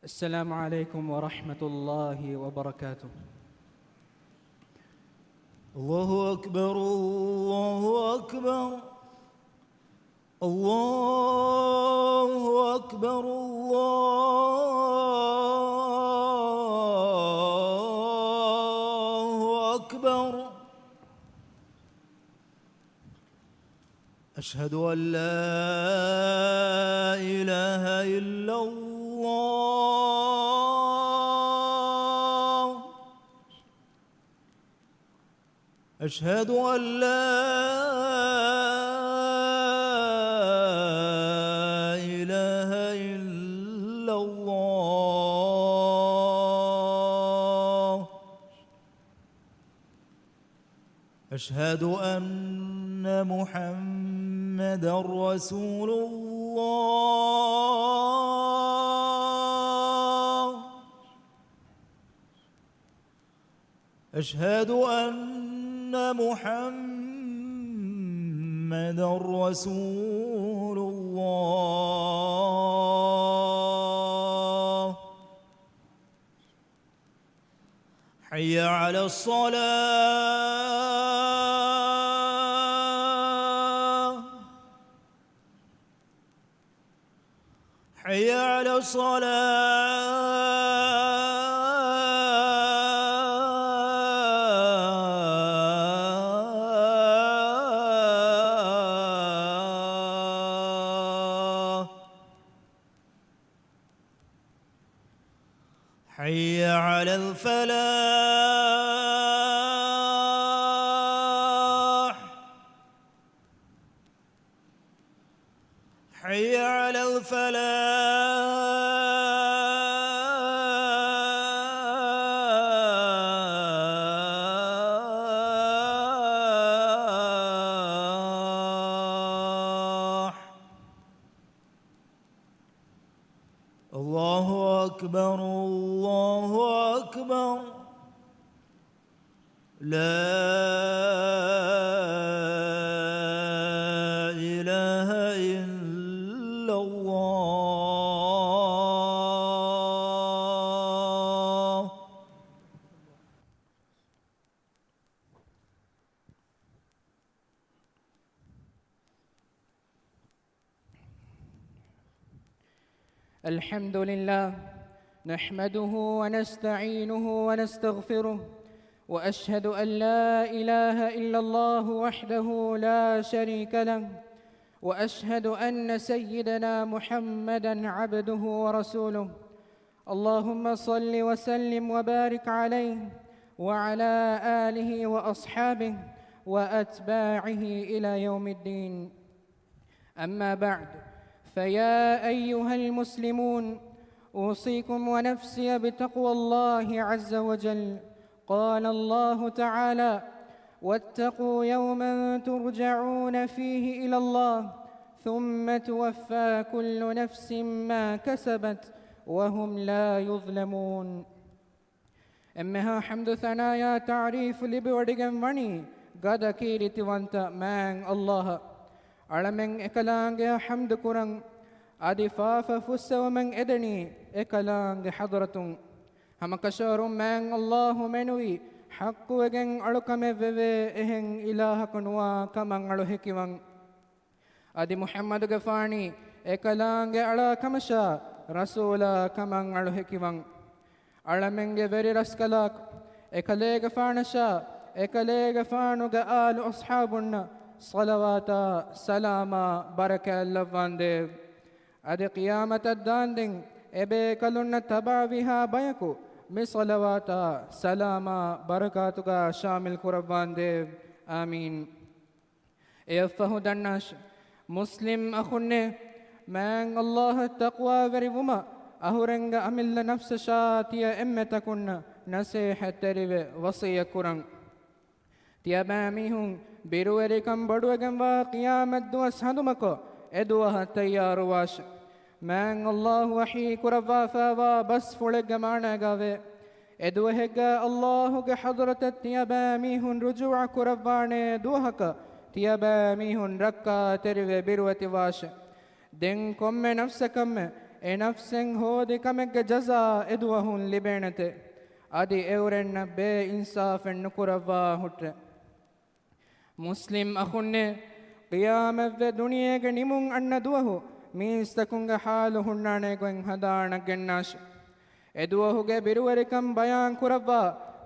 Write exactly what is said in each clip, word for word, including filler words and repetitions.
السلام عليكم ورحمة الله وبركاته. الله أكبر، الله أكبر، الله أكبر، الله أكبر. أشهد أن لا إله إلا الله. أشهد أن لا إله إلا الله. أشهد أن محمدا رسول الله. أشهد أن محمدا رسول الله. حي على الصلاة. حي على الصلاة. حي على الفلاح. حي على الفلاح. الله أكبر، الله أكبر. لا إله إلا الله. الحمد لله، نحمده ونستعينه ونستغفره، وأشهد أن لا إله إلا الله وحده لا شريك له، وأشهد أن سيدنا محمدا عبده ورسوله. اللهم صل وسلم وبارك عليه وعلى آله وأصحابه وأتباعه إلى يوم الدين. أما بعد، فيا أيها المسلمون، أوصيكم ونفسي بتقوى الله عز وجل. قال الله تعالى: واتقوا يوما ترجعون فيه إلى الله ثم توفى كل نفس ما كسبت وهم لا يظلمون. އެންމެހާ ޙަމްދު ސަނާޔާ ތަޢުރީފު ލިބިވޮޑިގެން ވަނީ ގަދަ ކީރިތިވަންތަ މާތް ﷲ އަށް. އަޅަމެން އެކަލާނގެއަށް ޙަމްދު ކުރަން، އަދި ފާފަ ފުއްސެވުމެއް އެދެނީ އެކަލާނގެ ޙަޟްރަތުން. ހަމަކަށަވަރުން މާތް ﷲ މެނުވީ ޙައްޤުވެގެން އަޅުކަމެއް ވެވޭ އެހެން އިލާހަކު ނުވާ ކަމަށް އަޅު ހެކިވަން. އަދި މުޙައްމަދުގެފާނީ އެކަލާނގެ އަޅާ ކަމަށާ ރަސޫލާ ކަމަށް އަޅު ހެކިވަން. އަޅަމެންގެ ވެރި ރަސްކަލާކޮ އެކަލޭގެފާނަށާ އެކަލޭގެފާނުގެ އާލު އަޞްޙާބުންނަށް ޞަލަވާތާ ސަލާމާ ބަރަކާތް ލައްވާނދޭވެ. އަދި ޤިޔާމަތަށް ދާންދެން އެބޭކަލުންނަށް ތަބާވީހާ ބަޔަކު މި ޞަލަވާތާ ސަލާމާ ބަރަކާތުގަ ޝާމިލް ކުރައްވާނދޭވެ. އާމީން. އެއަށްފަހު ދަންނާށި، މުސްލިމް އަޚުންނޭ، މާތް ﷲ އަށް ތަޤްވާވެރިވުމަށް އަހުރެންގެ އަމިއްލަ ނަފްސަށާ ތިޔަ އެންމެ ތަކުންނަށް ނަޞޭޙަތްތެރިވެ ވަޞިއްޔަތް ކުރަން. ތިޔަބައިމީހުން ބިރުވެރިކަން ބޮޑުވެގެންވާ ޤިޔާމަތްދުވަސް ހަނދުމަކޮށް، އެދުވަހަށް ތައްޔާރުވާށި. މާތް ﷲ ވަޙީ ކުރައްވާފައިވާ ބަސްފުޅެއްގެ މާނައިގައިވޭ، އެދުވަހެއްގަ ﷲ ގެ ޙަޟްރަތަށް ތިޔަބައިމީހުން ރުޖޫޢަ ކުރައްވާނޭ ދުވަހަކަށް، ތިޔަބައިމީހުން ރައްކާތެރިވެ ބިރުވެތިވާށި. ދެން ކޮންމެ ނަފްސަކަށްމެ އެ ނަފްސެއް ހޯދި ކަމެއްގެ ޖަޒާ އެދުވަހުން ލިބޭނެތެ. އަދި އެއުރެންނަށް ބޭއިންސާފެއް ނުކުރައްވާ ހުއްޓެ. މުސްލިމް އަޚުންނޭ، ޤިޔާމަތްވެ ދުނިޔޭގެ ނިމުން އަންނަ ދުވަހު މީސްތަކުންގެ ޙާލު ހުންނާނެ ގޮތް ހަނދާނަށް ގެންނާށެ. އެދުވަހުގެ ބިރުވެރިކަން ބަޔާން ކުރައްވާ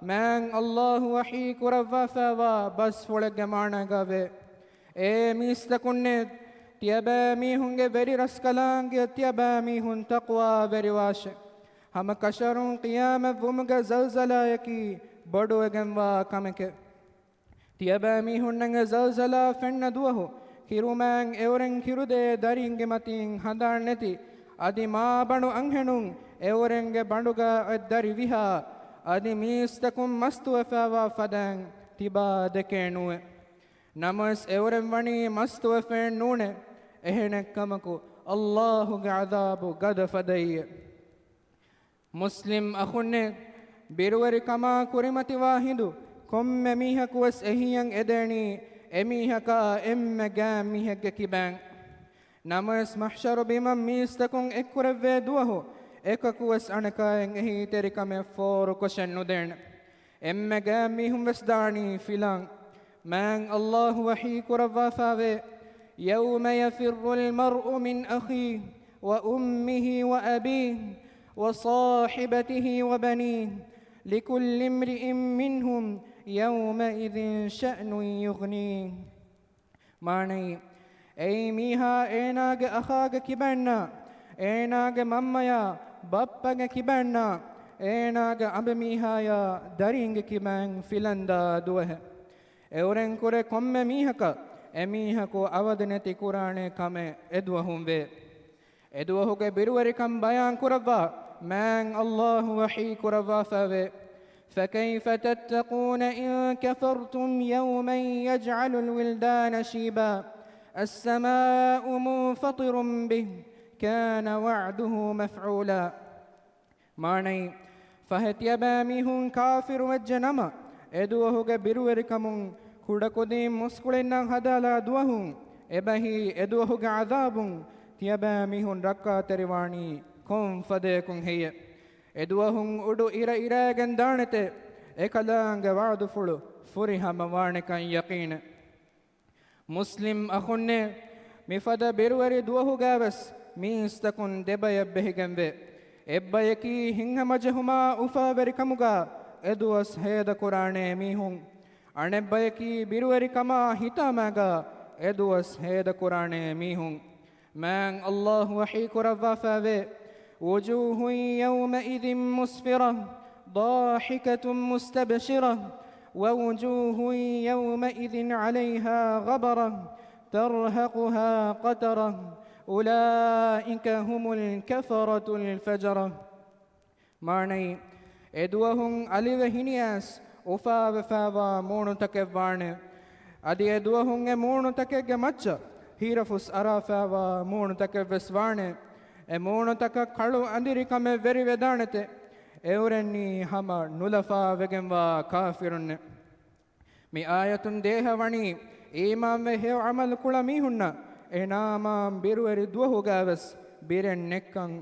މާތް ﷲ ވަޙީ ކުރައްވާފައިވާ ބަސްފުޅެއްގެ މާނައިގައިވޭ. އޭ މީސްތަކުންނޭ، ތިޔަބައިމީހުންގެ ވެރިރަސްކަލާނގެ ތިޔަބައިމީހުން ތަޤްވާވެރިވާށެ. ހަމަ ކަށަވަރުން ޤިޔާމަތްވުމުގެ ޒަލްޒަލާޔަކީ ބޮޑުވެގެންވާ ކަމެކެ. ތިޔަބައިމީހުންނަށް އެ ޒަލްޒަލާ ފެންނަ ދުވަހު، ކިރުމާތް އެއުރެން ކިރުދޭ ދަރީންގެ މަތީން ހަނދާން ނެތި، އަދި މާބަނޑު އަންހެނުން އެއުރެންގެ ބަނޑުގަ އޮތް ދަރި ވިހާ، އަދި މީސްތަކުން މަސްތުވެފައިވާ ފަދައިން ތިބާ ދެކޭ ނުވެ. ނަމަވެސް އެއުރެން ވަނީ މަސްތުވެފައެއް ނޫނޭ. އެހެނެއްކަމަކު، ﷲ ގެ ޢަޛާބު ގަދަ ފަދައިއެ. މުސްލިމް އަޚުންނޭ، ބިރުވެރިކަމާ ކުރިމަތިވާ ހިނދު ކޮންމެ މީހަކުވެސް އެހީއަށް އެދޭނީ އެމީހަކާ އެންމެ ގާތް މީހެއްގެ ކިބައިން. ނަމަވެސް މަޙްޝަރު ބިމަށް މީސްތަކުން އެއްކުރެއްވޭ ދުވަހު އެކަކުވެސް އަނެކާއަށް އެހީތެރިކަމެއް ފޯރުކޮށެއް ނުދޭނެ. އެންމެ ގާތް މީހުން ވެސް ދާނީ ފިލާން. މާތް ﷲ ވަޙީ ކުރައްވާފައިވޭ، يَوْمَ يَفِرُّ الْمَرْءُ مِنْ أَخِيهِ وَأُمِّهِ وَأَبِيهِ وَصَاحِبَتِهِ وَبَنِيهِ لِكُلِّ امْرِئٍ مِنْهُمْ يَوْمَئِذٍ شَأْنٌ يُغْنِيهِ. މާނައީ، އެއީ މީހާ އޭނާގެ އަޚާގެ ކިބައިންނާ، އޭނާގެ މަންމަޔާ، ބައްޕަގެ ކިބައިންނާ، އޭނާގެ އަނބިމީހާޔާ ދަރީންގެ ކިބައިން ފިލަންދާ ދުވަހެއް. އެއުރެން ކުރެ ކޮންމެ މީހަކަށް އެމީހަކު އަވަދި ނެތި ކުރާނެ ކަމެއް އެދުވަހުން ވޭ. އެދުވަހުގެ ބިރުވެރިކަން ބަޔާން ކުރައްވާ މާތް ﷲ ވަޙީ ކުރައްވާފައިވޭ، فَكَيْفَ تَتَّقُونَ إِن كَفَرْتُمْ يَوْمًا يَجْعَلُ الْوِلْدَانَ شِيبًا السَّمَاءُ مُنفَطِرٌ بِهِ كَانَ وَعْدُهُ مَفْعُولًا. މާނައީ، ފަހެ ތިޔަބައިމީހުން ކާފިރުވެއްޖެ ނަމަ، އެދުވަހުގެ ބިރުވެރިކަމުން ކުޑަކުދިން މުސްކުޅިންނަށް ހަދާލާ ދުވަހުން، އެބަހީ އެދުވަހުގެ ޢަޛާބުން ތިޔަބައިމީހުން ރައްކާތެރިވާނީ ކޮން ފަދަޔަކުން ހެއްޔެ؟ އެދުވަހުން އުޑު އިރައިރައިގެން ދާނެތެ، އެކަލާނގެ ވަޢުދުފުޅު ފުރިހަމަ ވާނެކަން ޔަޤީނެއް. މުސްލިމް އަޚުންނޭ، މިފަދަ ބިރުވެރި ދުވަހުގައިވެސް މީސްތަކުން ދެބަޔަށް ބެހިގެންވޭ. އެއްބަޔަކީ ހިތްހަމަޖެހުމާ އުފާވެރިކަމުގަ އެދުވަސް ހޭދަކުރާނޭ މީހުން. އަނެއްބަޔަކީ ބިރުވެރިކަމާ ހިތާމާގަ އެދުވަސް ހޭދަކުރާނޭ މީހުން. މާތް ﷲ ވަޙީ ކުރައްވާފައިވޭ، وجوه يومئذ مسفرة ضاحكة مستبشرة ووجوه يومئذ عليها غبرة ترهقها قترة أولئك هم الكفرة الفجرة. މާނައީ، އެދުވަހުން އަލިވެ ހިނިއައިސް އުފާވެފައިވާ މޫނުތަކެއް ވާނެ. އަދި އެދުވަހުން އެ މޫނުތަކެއްގެ މައްޗަށް ހީރަފުސް އަރާފައިވާ މޫނުތަކެއްވެސް ވާނެ. އެ މޫނުތަކަށް ކަޅު އަނދިރިކަމެއް ވެރިވެދާނެތެ. އެއުރެންނީ ހަމަ ނުލަފާވެގެންވާ ކާފިރުންނެ. މި އާޔަތުން ދޭހަވަނީ، އީމާންވެ ހެޔޮ ޢަމަލު ކުޅަ މީހުންނަށް އެނާމާން ބިރުވެރި ދުވަހުގައިވެސް ބިރެއް ނެއްކަން،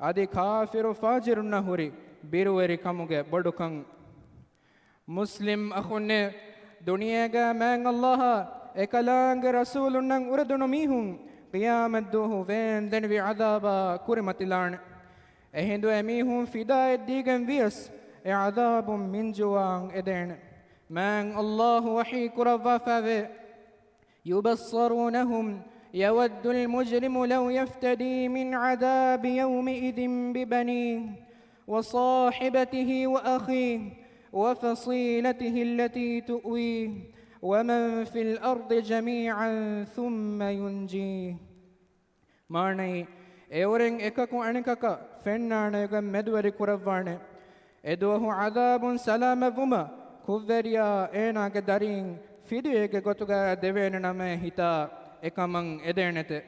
އަދި ކާފިރު ފާޖިރުންނަށް ހުރި ބިރުވެރިކަމުގެ ބޮޑުކަން. މުސްލިމް އަޚުންނޭ، ދުނިޔޭގަ މާތް ﷲ އާ އެކަލާނގެ ރަސޫލުންނަށް އުރެދުނު މީހުން ޤިޔާމަތްދުވަހު ވޭންދެނިވި ޢަޛާބާ ކުރިމަތިލާނެ. އެހިނދު އެމީހުން ފިދާއެއްދީގެން ވިޔަސް އެ ޢަޛާބުން މިންޖުވާން އެދޭނެ. މާތް ﷲ ވަޙީ ކުރައްވާފައިވޭ، يبصرونهم يود المجرم لو يفتدي من عذاب يومئذ ببنيه وصاحبته وأخيه وفصيلته التي تؤويه ومن في الأرض جميعا ثم ينجيه. މާނައީ، އެއުރެން އެކަކު އަނެކަކަށް ފެންނާނެގޮތް މެދުވެރި ކުރައްވާނެ. އެދުވަހު ޢަޛާބުން ސަލާމަތްވުމަށް ކުށްވެރިޔާ އޭނާގެ ދަރީން ފިދުޔެއްގެ ގޮތުގަ ދެވޭނެ ނަމަ ހިތާ އެކަމަށް އެދޭނެތެ.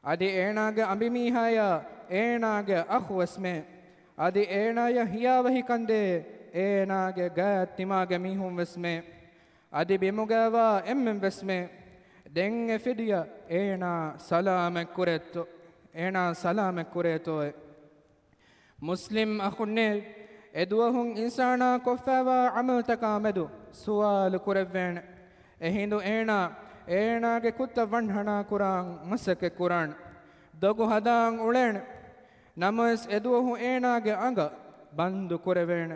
އަދި އޭނާގެ އަނބިމީހާޔާ އޭނާގެ އަޚުވެސްމެ. އަދި އޭނާޔަށް ހިޔާވަހިކަންދޭ އޭނާގެ ގާތްތިމާގެ މީހުންވެސްމެ. އަދި ބިމުގައިވާ އެންމެންވެސްމެ. ދެން އެ ފިދުޔަ އޭނާ ސަލާމަތްކުރޭތޯ. އޭނާ ސަލާމަތް ކުރޭތޯއެ؟ މުސްލިމް އަޚުންނޭ، އެދުވަހުން އިންސާނާ ކޮށްފައިވާ ޢަމަލުތަކާ މެދު ސުވާލު ކުރެއްވޭނެ. އެހިނދު އޭނާ، އޭނާގެ ކުއްތަ ވަންހަނާ ކުރާން މަސައްކަތް ކުރާނެ. ދޮގު ހަދާން އުޅޭނެ. ނަމަވެސް އެދުވަހު އޭނާގެ އަނގަ ބަންދު ކުރެވޭނެ.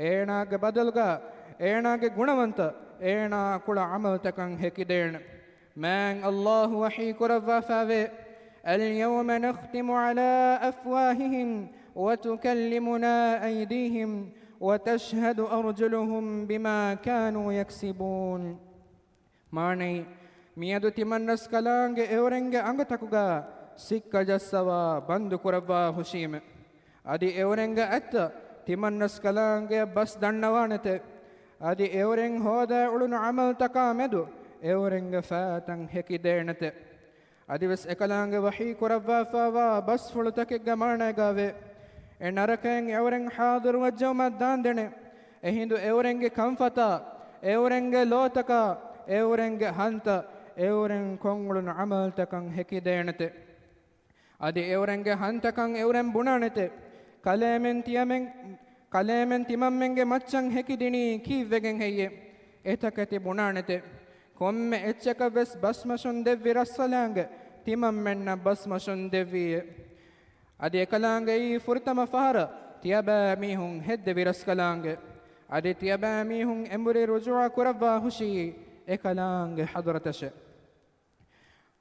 އޭނާގެ ބަދަލުގަ އޭނާގެ ގުނަވަންތަ އޭނާ ކުޅަ ޢަމަލުތަކަން ހެކިދޭނެ. މާތް ﷲ ވަޙީ ކުރައްވާފައިވޭ، اليوم نختم على أفواههم وتكلمنا أيديهم وتشهد أرجلهم بما كانوا يكسبون. މާނައީ، މިއަދު ތިމަންރަސްކަލާނގެ އެއުރެންގެ އަނގަތަކުގަ ސިއްކަ ޖައްސަވާ ބަންދު ކުރައްވާ ހުށީމެ. އަދި އެއުރެންގެ އަތްތައް ތިމަންރަސްކަލާނގެ ބަސް ދަންނަވާނެތެ. އަދި އެއުރެން ހޯދާ އުޅުނު ޢަމަލުތަކާ މެދު އެއުރެންގެ ފައިތައް ހެކިދޭނެތެ. އަދިވެސް އެކަލާނގެ ވަޙީ ކުރައްވާފައިވާ ބަސްފުޅުތަކެއްގެ މާނައިގަ ވޭ، އެ ނަރަކައިން އެއުރެން ޙާޟިރުވެއްޖައުމަށް ދާންދެނެ. އެހިނދު އެއުރެންގެ ކަންފަތާ، އެއުރެންގެ ލޯތަކާ، އެއުރެންގެ ހަންތައް، އެއުރެން ކޮށްއުޅުނު ޢަމަލުތަކަށް ހެކިދޭނެތެ. އަދި އެއުރެންގެ ހަންތަކަށް އެއުރެން ބުނާނެތެ. ކަލޭމެން ތިޔަމެން، ކަލޭމެން ތިމަންމެންގެ މައްޗަށް ހެކިދިނީ ކީއްވެގެން ހެއްޔޭ؟ އެތަކެތި ބުނާނެތެ. ކޮންމެ އެއްޗަކަށް ވެސް ބަސްމަށުން ދެއްވި ރަސްކަލާނގެ ތިމަންމެންނަށް ބަސްމަށުން ދެއްވީއޭ. އަދި އެކަލާނގެއީ ފުރަތަމަ ފަހަރަށް ތިޔަބައިމީހުން ހެއްދެވި ރަސްކަލާނގެ. އަދި ތިޔަބައިމީހުން އެނބުރި ރުޖޫޢަ ކުރައްވާ ހުށީ އެކަލާނގެ ޙަޟްރަތަށެ.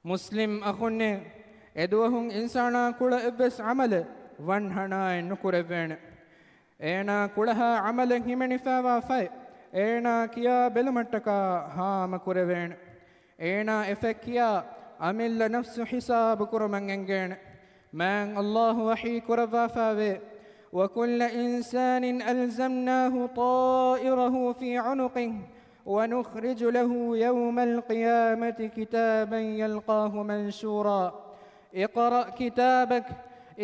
މުސްލިމް އަޚުންނޭ، އެދުވަހުން އިންސާނާ ކުޅަ އެއްވެސް ޢަމަލެއް ވަންހަނާއެއް ނުކުރެއްވޭނެ. އޭނާ ކުޅަހާ ޢަމަލެއް ހިމެނިފައިވާ ފަތް އޭނާ ކިޔާ ބެލުމަށްޓަކާ ހާމަ ކުރެވޭނެ. އޭނާ އެފަތް ކިޔާ އަމިއްލަ ނަފްސު ޙިސާބު ކުރުމަށް އެނގޭނެ. މާތް ﷲ ވަޙީ ކުރައްވާފައިވޭ، وكل إنسان ألزمناه طائره في عنقه ونخرج له يوم القيامة كتابا يلقاه منشورا. اقرأ كتابك،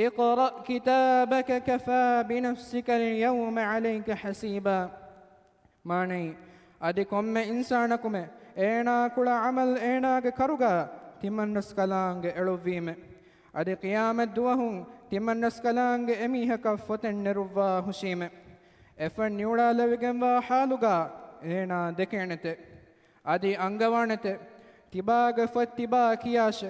اقرأ كتابك كفى بنفسك اليوم عليك حسيبا. މާނައީ، އަދި ކޮންމެ އިންސާނަކުމެ އޭނާ ކުޅަ ޢަމަލް އޭނާގެ ކަރުގަ ތިމަންރަސްކަލާނގެ އެޅުއްވީމެ. އަދި ޤިޔާމަތް ދުވަހުން ތިމަންރަސްކަލާނގެ އެމީހަކަށް ފޮތެއް ނެރުއްވާ ހުށީމެ. އެފަތް ނިއުޅާލެވިގެންވާ ޙާލުގަ އޭނާ ދެކޭނެތެ. އަދި އަންގަވާނެތެ، ތިބާގެ ފޮތް ތިބާ ކިޔާށެ.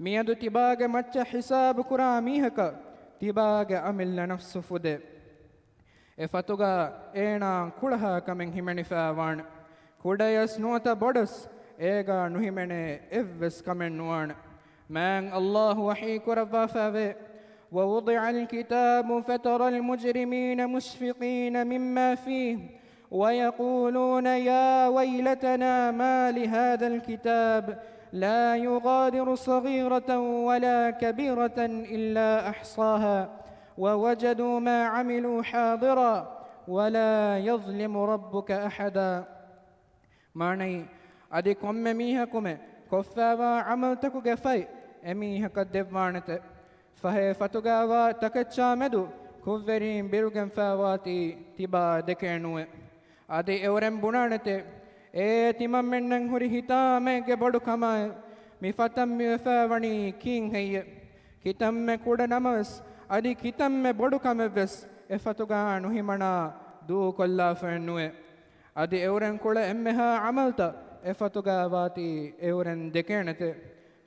މިއަދު ތިބާގެ މައްޗަށް ޙިސާބު ކުރާ މީހަކަށް ތިބާގެ އަމިއްލަ ނަފްސު ފުދޭ. އެ ފަތުގަ އޭނާ ކުޅަހާ ކަމެއް ހިމެނިފައިވާނެ. ކުޑަޔަސް ނުވަތަ ބޮޑަސް އޭގަ ނުހިމެނޭ އެއްވެސް ކަމެއް ނުވާނެ. މާތް ﷲ ވަޙީ ކުރައްވާފައިވޭ، ووضع الكتاب فترى المجرمين مشفقين مما فيه ويقولون يا ويلتنا ما لهذا الكتاب لا يغادر صغيرة ولا كبيرة إلا أحصاها ووجدوا ما عملوا حاضرا ولا يظلم ربك أحدا. މާނައީ، އަދި ކޮންމެ މީހަކުމެ ކޮށްފައިވާ ޢަމަލްތަކުގެ ފަތް އެމީހަކަށް ދެއްވާނެތެ. ފަހެ ފަތުގައިވާ ތަކެއްޗާ މެދު ކުށްވެރީން ބިރުގެންފައިވާތީ ތިބާ ދެކޭނުވެ. އަދި އެއުރެން ބުނާނެތެ، އޭ ތިމަންމެންނަށް ހުރި ހިތާމައެއްގެ ބޮޑު ކަމާއެ، މި ފަތަށް މިވެފައިވަނީ ކީއްހެއްޔެ؟ ކިތަންމެ ކުޑަ ނަމަވެސް، އަދި ކިތަންމެ ބޮޑު ކަމެއްވެސް އެ ފަތުގަ ނުހިމަނާ ދޫކޮށްލާފައެއްނުވޭ. އަދި އެއުރެން ކުޅެ އެންމެހާ ޢަމަލްތައް އެ ފަތުގައިވާތީ އެއުރެން ދެކޭނެތެ.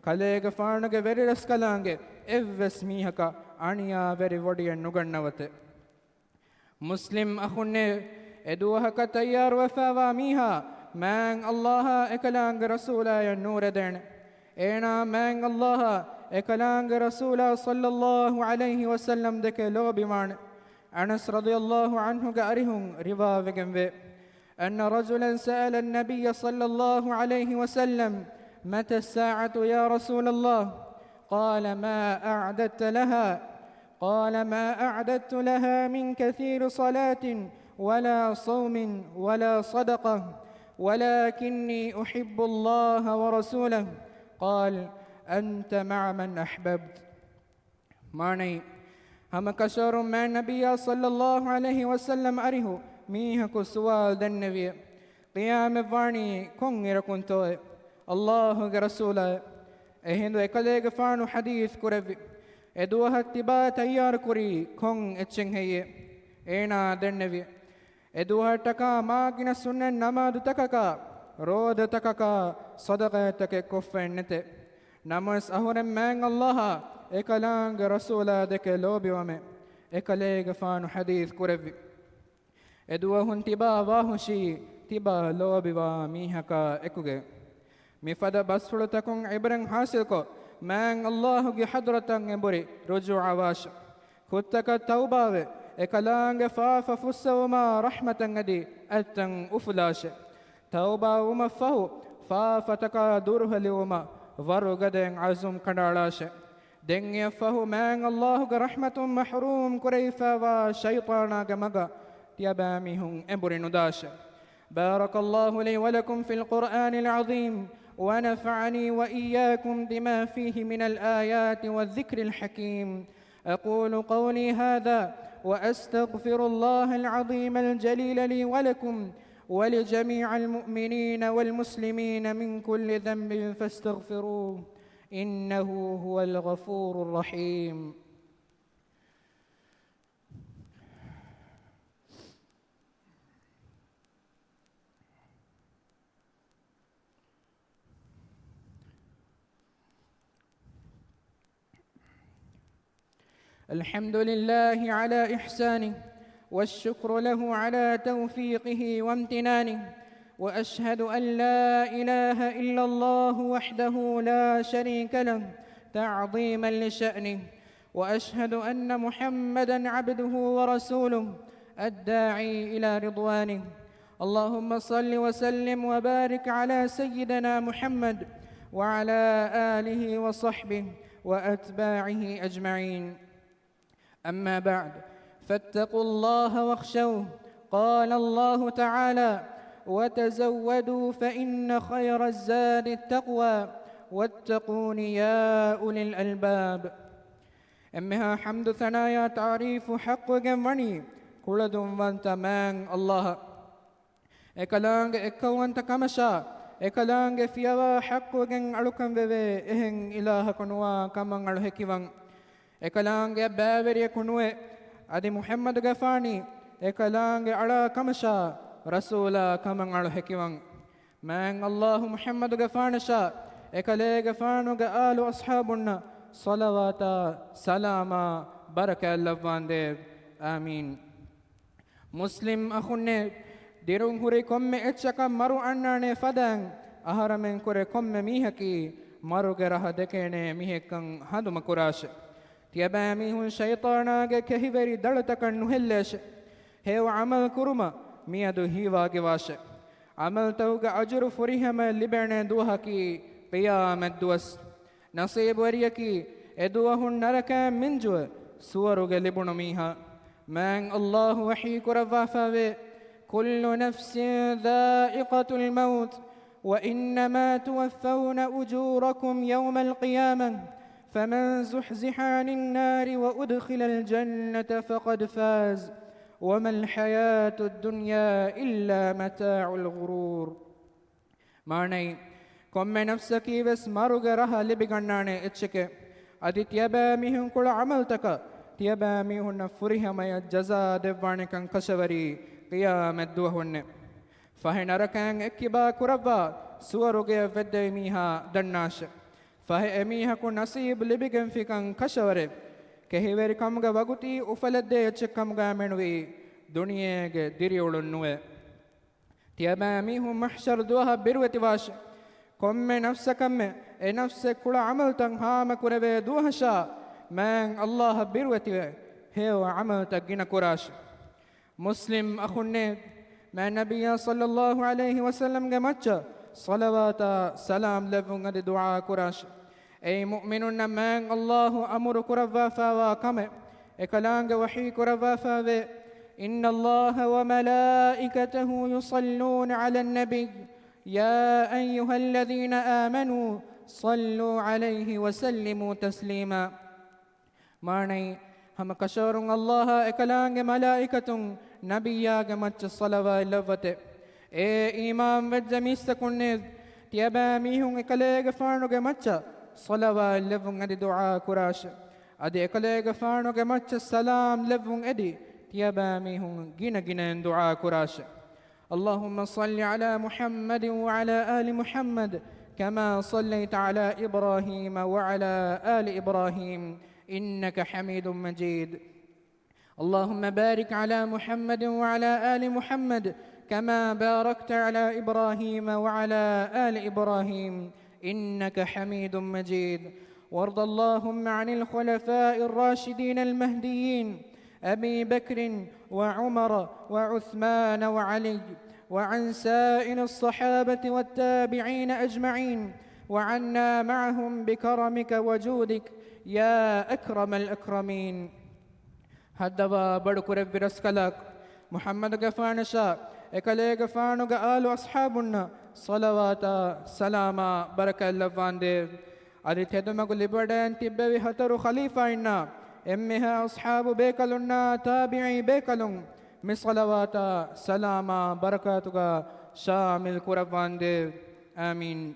ކަލޭގެފާނުގެ ވެރިރަސްކަލާނގެ އެއްވެސް މީހަކަށް އަނިޔާވެރި ވޮޑިއެއް ނުގަންނަވަތެ. މުސްލިމް އަޚުންނޭ، އެދުވަހަކަށް ތައްޔާރުވެފައިވާ މީހާ މާތް ﷲ އާ އެކަލާނގެ ރަސޫލާޔަށް ނޫރެދޭނެ. އޭނާ މާތް ﷲ އާ އެކަލާނގެ ރަސޫލާ ޞައްލައްލާހު ޢަލައިހި ވަސައްލަމް ދެކެ ލޯބިވާނެ. އަނަސް ރަޟިޔައްލާހު ޢަންހުގެ އަރިހުން ރިވާވެގެންވޭ، أن رجلا سأل النبي صلى الله عليه وسلم، متى الساعة يا رسول الله؟ قال، ما أعددت لها؟ قال، ما أعددت لها من كثير صلاة ولا صوم ولا صدقة، ولكني أحب الله ورسوله. قال، أنت مع من أحببت. މާނައީ، ހަމަކަށަވަރުން މާތް ނަބިއްޔާ ޞައްލައްލާހު ޢަލައިހި ވަސައްލަމް އަރިހު މީހަކު ސުވާލު ދެންނެވިއެ، ޤިޔާމަތްވާނީ ކޮން އިރަކުންތޯއެ؟ ﷲ ގެ ރަސޫލާއެ. އެހިނދު އެކަލޭގެފާނު ޙަދީޘް ކުރެއްވި، އެ ދުވަހަށް ތިބާ ތައްޔާރުކުރީ ކޮން އެއްޗެއް ހެއްޔޭ؟ އޭނާ ދެންނެވި، އެ ދުވަހަށްޓަކާ މާ ގިނަ ސުންނަތް ނަމާދުތަކަކާ، ރޯދަތަކަކާ، ޞަދަޤާތްތަކެއް ކޮށްފައެއް ނެތެ. ނަމަވެސް އަހުރެން މާތް ﷲ އާ އެކަލާނގެ ރަސޫލާ ދެކެ ލޯބިވަމެ، އެކަލޭގެފާނު ޙަދީޘް ކުރެއްވި. އެ ދުވަހުން ތިބާ ވާހުށީ، ތިބާ ލޯބިވާ މީހަކާ އެކުގައި. މިފަދަ ބަސްފުޅުތަކުން ޢިބްރަތް ޙާޞިލްކޮށް، މާތް ﷲ ގެ ޙަޟްރަތަށް އެނބުރި ރުޖޫޢަވާށެ. ކުށްތަކަށް ތައުބާވެ، އެކަލާނގެ ފާފަ ފުއްސަވުމާ ރަޙްމަތަށް އެދި އަތްތަން އުފުލާށެ. ތައުބާވުމަށްފަހު، ފާފަތަކާ ދުރުހެލިވުމަށް ވަރުގަދައިން ޢަޒުމް ކަނޑައަޅާށެ. ދެން އެއަށްފަހު މާތް ﷲ ގެ ރަޙްމަތުން މަޙްރޫމް ކުރެވިފައިވާ ޝައިޠާނާގެ މަގަށް ތިޔަބައިމީހުން އެނބުރި ނުދާށެ. بارك الله لي ولكم في القرآن العظيم، ونفعني وإياكم بما فيه من الآيات والذكر الحكيم. أقول قولي هذا وأستغفر الله العظيم الجليل لي ولكم ولجميع المؤمنين والمسلمين من كل ذنب فاستغفروه، إنه هو الغفور الرحيم. الحمد لله على إحسانه، والشكر له على توفيقه وامتنانه، وأشهد أن لا إله إلا الله وحده لا شريك له تعظيما لشأنه، وأشهد أن محمدا عبده ورسوله الداعي إلى رضوانه. اللهم صل وسلم وبارك على سيدنا محمد وعلى آله وصحبه وأتباعه أجمعين. أما بعد، فاتقوا الله واخشوه. قال الله تعالى: وتزودوا فإن خير الزاد التقوى واتقون يا أولي الألباب. އެންމެހާ ޙަމްދު ސަނާޔާ ތާރީފު ޙައްޤުވެގެން ވަނީ ކުޅަދުންވަންތަ މާތް ﷲ އަށް. އެކަލާނގެ އެއްކައުވަންތަ ކަމަށާ، އެކަލާނގެ ފިޔަވާ ޙައްޤުވެގެން އަޅުކަން ވެވޭ އެހެން އިލާހަކު ނުވާ ކަމަށް އަޅު ހެކިވަން. އެކަލާނގެ ބައިވެރިޔަކު ނުވޭ. އަދި މުޙައްމަދުގެފާނީ އެކަލާނގެ އަޅާ ކަމަށާ، ރަސޫލާ ކަމަށް އަޅު ހެކިވަން. މާތް ﷲ މުޙައްމަދުގެފާނަށާ، އެކަލޭގެފާނުގެ އާލު އަޞްޙާބުންނަށް ޞަލަވާތާ ސަލާމާ ބަރަކާތް ލައްވާނދޭ. އާމީން. މުސްލިމް އަޚުންނޭ، ދިރުން ހުރި ކޮންމެ އެއްޗަކަށް މަރު އަންނާނޭ ފަދައިން، އަހަރަމެން ކުރެ ކޮންމެ މީހަކީ މަރުގެ ރަހަ ދެކޭނޭ މީހެއްކަން ހަނދުމަ ކުރާށެ. ތިޔަބައިމީހުން ޝައިޠާނާގެ ކެހިވެރި ދަޅުތަކަށް ނުހެއްލޭށެ. ހެޔޮ ޢަމަލު ކުރުމަށް މިއަދު ހީވާގިވާށެ. ޢަމަލުތަކުގެ އަޖުރު ފުރިހަމަޔަށް ލިބޭނެ ދުވަހަކީ ޤިޔާމަތް ދުވަސް. ނަޞީބުވެރިޔަކީ އެ ދުވަހުން ނަރަކައިން މިންޖުވެ ސުވަރުގެ ލިބުނު މީހާ. މާތް ﷲ ވަޙީ ކުރައްވާފައިވޭ: كل نفس ذائقة الموت، وإنما توفون أجوركم يوم القيامة، فمن زحزح عن النار وأدخل الجنة فقد فاز، وما الحياة الدنيا إلا متاع الغرور. މާނައީ، ކޮންމެ ނަފްސަކީ ވެސް މަރުގެ ރަހަ ލިބިގަންނާނެ އެއްޗެކޭ. އަދި ތިޔަބައިމީހުން ކުޅަ ޢަމަލުތަކަށް ތިޔަބައިމީހުންނަށް ފުރިހަމަޔަށް ޖަޒާ ދެއްވާނެކަން ކަށަވަރީ ޤިޔާމަތް ދުވަހުންނޭ. ފަހެ ނަރަކައިން އެއްކިބާ ކުރައްވާ ސުވަރުގެޔަށް ވެއްދެވި މީހާ ދަންނާށެ. ފަހެ އެމީހަކު ނަސީބު ލިބިގެންފިކަން ކަށަވަރެއް. ކެހިވެރިކަމުގެ ވަގުތީ އުފަލެއްދޭ އެއްޗެއްކަމުގައި މެނުވީ ދުނިޔޭގެ ދިރިއުޅުން ނުވޭ. ތިޔަބައިމީހުން މަޙްޝަރު ދުވަހަށް ބިރުވެތިވާށެ. ކޮންމެ ނަފްސަކަށްމެ އެ ނަފްސެއް ކުޅަ ޢަމަލުތައް ހާމަކުރެވޭ ދުވަހަށާ، މާތް ﷲ އަށް ބިރުވެތިވެ، ހެޔޮ ޢަމަލުތައް ގިނަ ކުރާށެ. މުސްލިމް އަޚުންނޭ، މާތް ނަބިއްޔާ ޞައްލައްލާހު ޢަލައިހި ވަސައްލަމްގެ މައްޗަށް ޞަލަވާތާ ސަލާމް ލެއްވުން އަދި ދުޢާ ކުރާށެ. އެއީ މުއުމިނުންނަށް މާތް ﷲ އަމުރު ކުރައްވާފައިވާ ކަމެއް. އެކަލާނގެ ވަޙީ ކުރައްވާފައިވޭ: إن الله وملائكته يصلون على النبي، يا أيها الذين آمنوا صلوا عليه وسلموا تسليما. މާނައީ، ހަމަ ކަށަވަރުން ﷲ އާ އެކަލާނގެ މަލާއިކަތުން ނަބިއްޔާގެ މައްޗަށް ޞަލަވާތް ލެއްވަތެ. އޭ އީމާން ވެއްޖެ މީސްތަކުންނޭ، ތިޔަބައިމީހުން އެކަލޭގެފާނުގެ މައްޗަށް ޞަލަވާތް ލެއްވުން އަދި ދުޢާ ކުރާށެ. އަދި އެކަލޭގެފާނުގެ މައްޗަށް ސަލާމް ލެއްވުން އެދި، ތިޔަބައިމީހުން ގިނަ ގިނައިން ދުޢާ ކުރާށެ. اللهم صل على محمد وعلى آل محمد كما صليت على إبراهيم وعلى آل إبراهيم إنك حميد مجيد. اللهم بارك على محمد وعلى آل محمد كما باركت على إبراهيم وعلى آل إبراهيم إنك حميد مجيد. وارض اللهم عن الخلفاء الراشدين المهديين أبي بكر وعمر وعثمان وعلي وعن سائر الصحابة والتابعين أجمعين وعنا معهم بكرمك وجودك يا أكرم الأكرمين. ހައްދަވާ ބޮޑުކުރެއްވި ރަސްކަލާކޮ، މުޙައްމަދުގެފާނަށާ އެކަލޭގެފާނުގެ އާލު އަޞްޙާބުންނަށް ޞަލަވާތާ ސަލާމާ ބަރަކާތް ލައްވާނދޭވެ. އަދި ތެދުމަގު ލިބިވަޑައިގެން ތިއްބެވި ހަތަރު ޚަލީފާއިންނާ އެންމެހާ އަޞްޙާބު ބޭކަލުންނާ ތާބިޢީ ބޭކަލުން މި ޞަލަވާތާ ސަލާމާ ބަރަކާތުގަ ޝާމިލް ކުރައްވާނދޭވެ. އާމީން.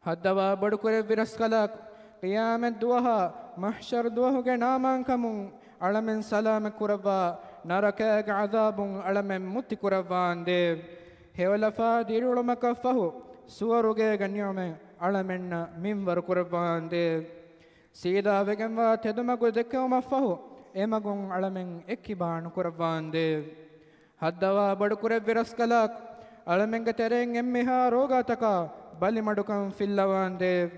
ހައްދަވާ ބޮޑުކުރެއްވި ރަސްކަލާކޮ، ޤިޔާމަތް ދުވަހާ މަޙްޝަރު ދުވަހުގެ ނާމާންކަމުން އަޅަމެން ސަލާމަތް ކުރައްވާ، ނަރަކައިގެ ޢަޛާބުން އަޅަމެން މުއްތި ކުރައްވާނދޭވެ. ހެޔޮލަފާ ދިރިއުޅުމަކަށް ފަހު، ސުވަރުގޭގެ ނިޢުމަތް އަޅަމެންނަށް މިންވަރު ކުރައްވާނދޭވެ. ސީދާވެގެންވާ ތެދުމަގު ދެއްކެވުމަށްފަހު، އެމަގުން އަޅަމެން އެއްކިބާ ނުކުރައްވާނދޭވެ. ހައްދަވާ ބޮޑުކުރެއްވި ރަސްކަލާކޮ، އަޅަމެންގެ ތެރެއިން އެންމެހާ ރޯގާތަކާ ބަލިމަޑުކަން ފިއްލަވާނދޭވެ.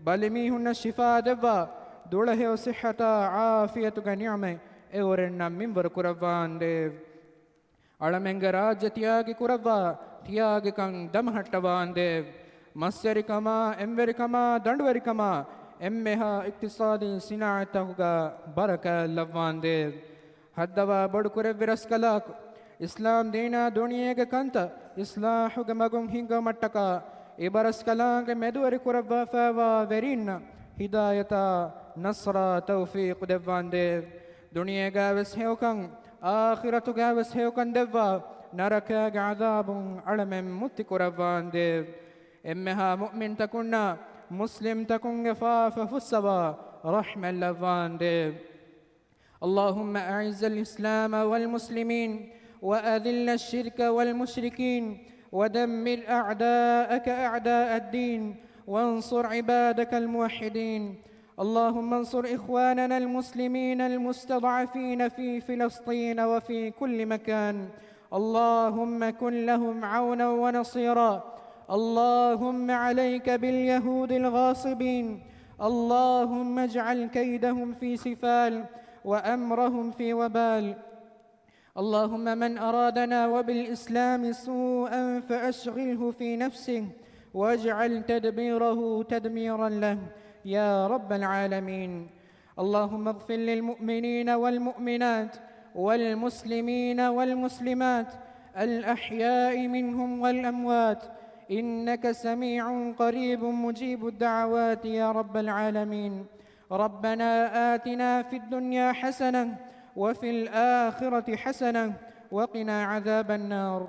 ބަލިމީހުންނަށް ޝިފާ ދެއްވާ، ދުޅަހެޔޮ ޞިއްޙަތާ ޢާފިޔަތުގެ ނިޢުމަތް އެއުރެންނަށް މިންވަރު ކުރައްވާނދޭވެ. އަޅަމެންގެ ރާއްޖެ ތިޔާގި ކުރައްވާ، ތިޔާގިކަން ދަމަހައްޓަވާނދޭވެ. މަސްވެރިކަމާ، އެންވެރިކަމާ، ދަނޑުވެރިކަމާ، އެންމެހާ އިޤްތިޞާދީ ޞިނާޢަތްތަކުގަ ބަރަކާތް ލައްވާނދޭވެ. ހައްދަވާ ބޮޑުކުރެއްވި ރަސްކަލާކޮ، އިސްލާމް ދީނާ ދުނިޔޭގެ ކަންތައް އިޞްލާޙުގެ މަގުން ހިންގުމަށްޓަކާ، އިބަރަސްކަލާނގެ މެދުވެރި ކުރައްވާފައިވާ ވެރީންނަށް ހިދާޔަތާ، ނަޞްރާ، ތައުފީޤު ދެއްވާނދޭވެ. ދުނިޔޭގައިވެސް ހެޔޮކަން، އާޚިރަތުގައިވެސް ހެޔޮކަން ދެއްވާ، ނަރަކައިގެ ޢަޛާބުން އަޅަމެން މުއްތި ކުރައްވާނދޭވެ. އެންމެހާ މުއުމިންތަކުންނާ މުސްލިމްތަކުންގެ ފާފަ ފުއްސަވާ، ރަޙްމަތް ލައްވާނދޭވެ. اللهم أعز الإسلام والمسلمين وأذل الشرك والمشركين ودمر أعداءك أعداء الدين وانصر عبادك الموحدين. اللهم انصر إخواننا المسلمين المستضعفين في فلسطين وفي كل مكان. اللهم كن لهم عونا ونصيرا. اللهم عليك باليهود الغاصبين. اللهم اجعل كيدهم في سفال وأمرهم في وبال. اللهم من أرادنا وبالإسلام سوءا فأشغله في نفسه واجعل تدبيره تدميرا له يا رب العالمين. اللهم اغفر للمؤمنين والمؤمنات والمسلمين والمسلمات الأحياء منهم والأموات إنك سميع قريب مجيب الدعوات يا رب العالمين. ربنا آتنا في الدنيا حسنة وفي الآخرة حسنة وقنا عذاب النار.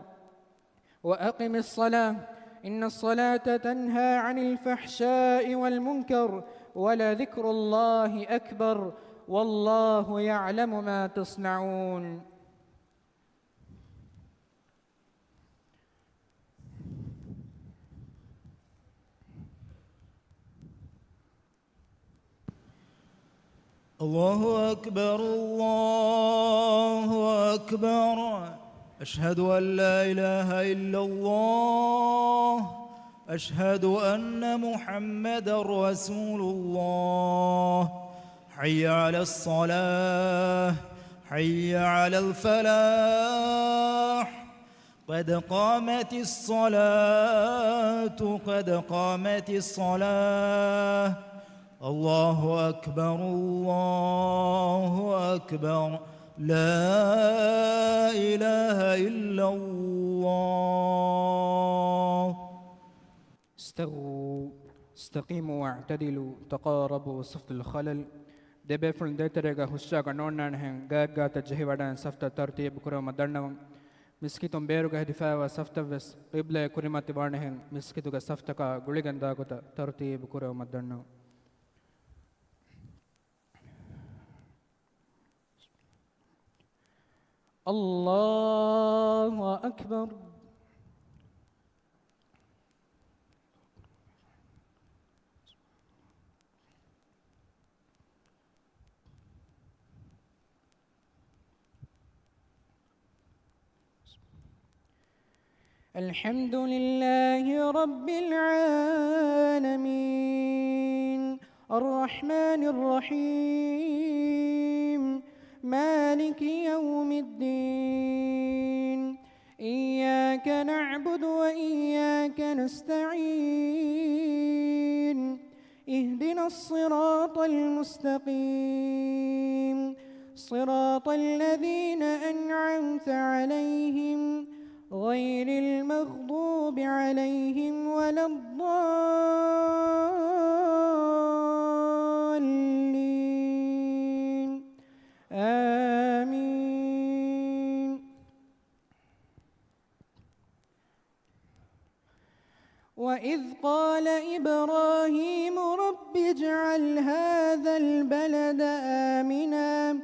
وأقم الصلاة إن الصلاة تنهى عن الفحشاء والمنكر ولذكر الله أكبر والله يعلم ما تصنعون. الله أكبر، الله أكبر. أشهد أن لا إله إلا الله. أشهد أن محمدا رسول الله. حي على الصلاة، حي على الفلاح. قد قامت الصلاة، قد قامت الصلاة. الله أكبر، الله أكبر. لا إله إلا الله. استووا، استقيموا واعتدلوا، تقاربوا صفوا الخلل. ދެބޭފުޅުން ދޭތެރޭގަ ހުށަހަޅައިގަންނަވާނެހެން، ގާތްގާތަށް ޖެހިވަޑައިގެން ސަފްތައް ތަރުތީބު ކުރެވުމަށް ދަންނަވަން. މިސްކިތުން ބޭރުގަ ހެދިފައިވާ ސަފްތައްވެސް ޤިބްލައަށް ކުރިމަތިވާނެހެން، މިސްކިތުގެ ސަފްތަކާ ގުޅިގެން ދާގޮތަށް ތަރުތީބު ކުރެވުމަށް ދަންނަވަން. الله أكبر. الحمد لله رب العالمين. الرحمن الرحيم. مالك يوم الدين. إياك نعبد وإياك نستعين. اهدنا الصراط المستقيم. صراط الذين أنعمت عليهم غير المغضوب عليهم ولا الضالين. آمين. وإذ قال إبراهيم رب اجعل هذا البلد آمنا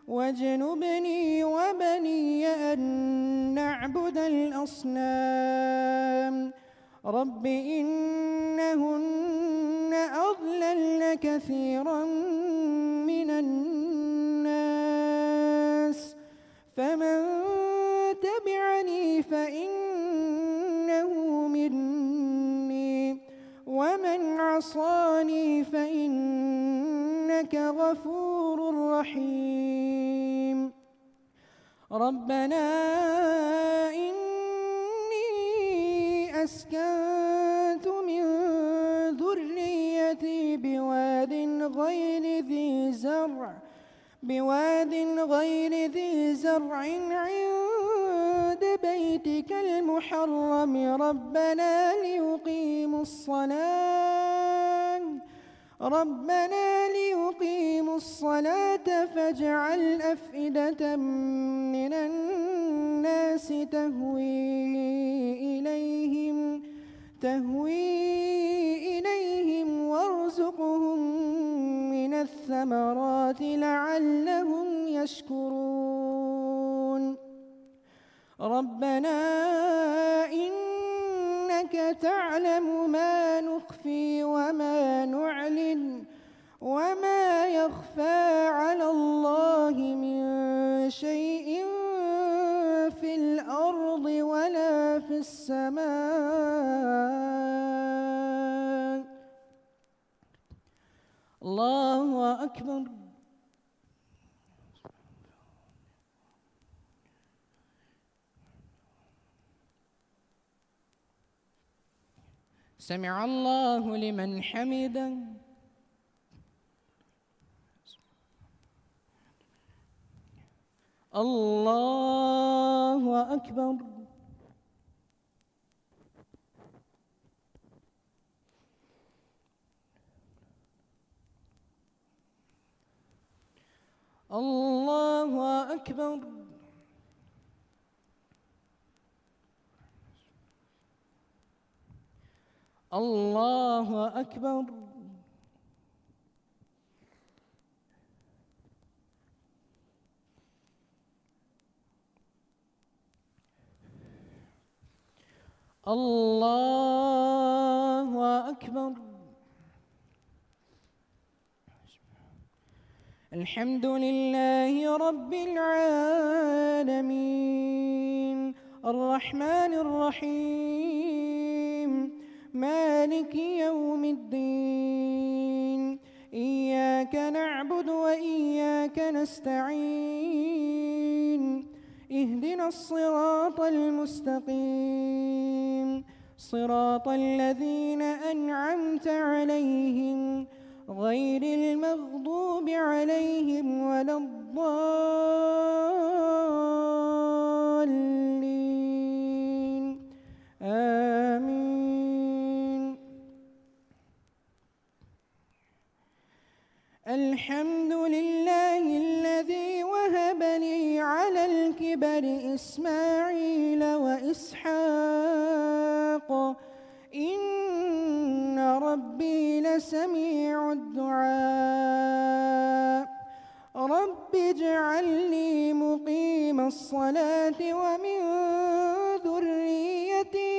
واجنبني وبني أن نعبد الأصنام. رب إنهن أضللن كثيرا من الناس فمن تبعني فإنه مني ومن عصاني فإنك غفور رحيم. ربنا إني أسكنت من ذريتي بواد غير ذي زرع بواد غير ذي زرع عند بيتك المحرم ربنا ليقيموا الصلاة ربنا ليقيموا الصلاة فاجعل أفئدة من الناس تهوي إليهم تهوي إليهم وارزقهم من الثمرات لعلهم يشكرون. ربنا إنك تعلم ما نخفي وما نعلن وما يخفى على الله من شيء في الأرض ولا في السماء. الله أكبر. سمع الله لمن حمده. الله أكبر. الله أكبر. الله أكبر. الله أكبر. الحمد لله رب العالمين. الرحمن الرحيم. مالك يوم الدين. إياك نعبد وإياك نستعين. اهدنا الصراط المستقيم. صراط الذين أنعمت عليهم غير المغضوب عليهم ولا الضالين. آمين. الحمد لله الذي وهب لي على الكبر إسماعيل وإسحاق إن ربي لسميع الدعاء. رب اجعلني مقيم الصلاة ومن ذريتي،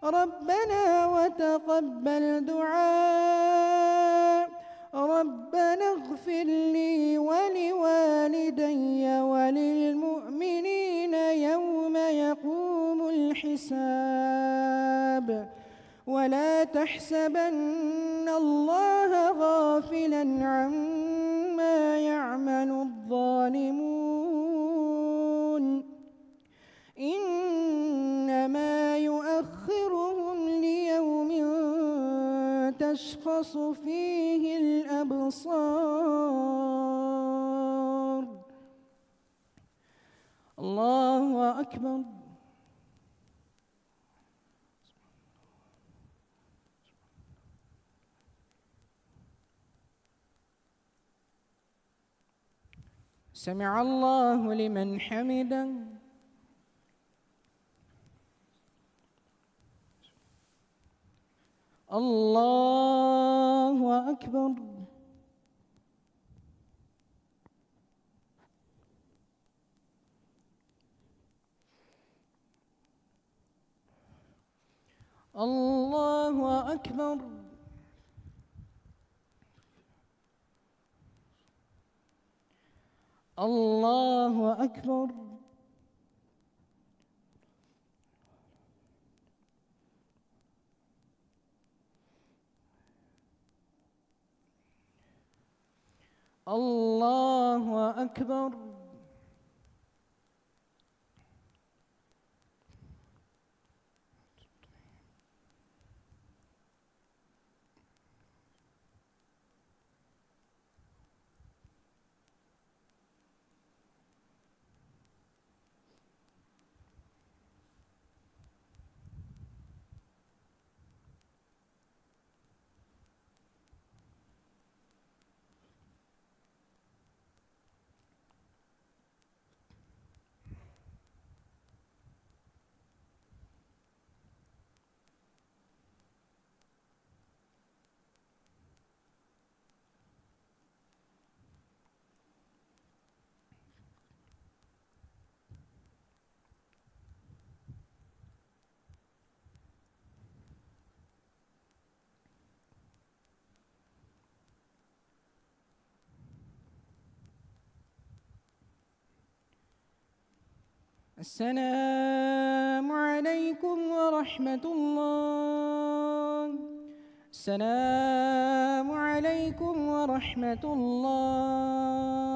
ربنا وتقبل دعاء، ربنا اغفر لي ولوالدي وللمؤمنين يوم يقوم الحساب. ولا تحسبن الله غافلا عما يعمل الظالمون، إنما يؤخرهم ليوم تشخص فيه الأبصار. الله أكبر. سمع الله لمن حمده. الله أكبر. الله أكبر. الله أكبر. الله أكبر. السلام عليكم ورحمة الله. السلام عليكم ورحمة الله.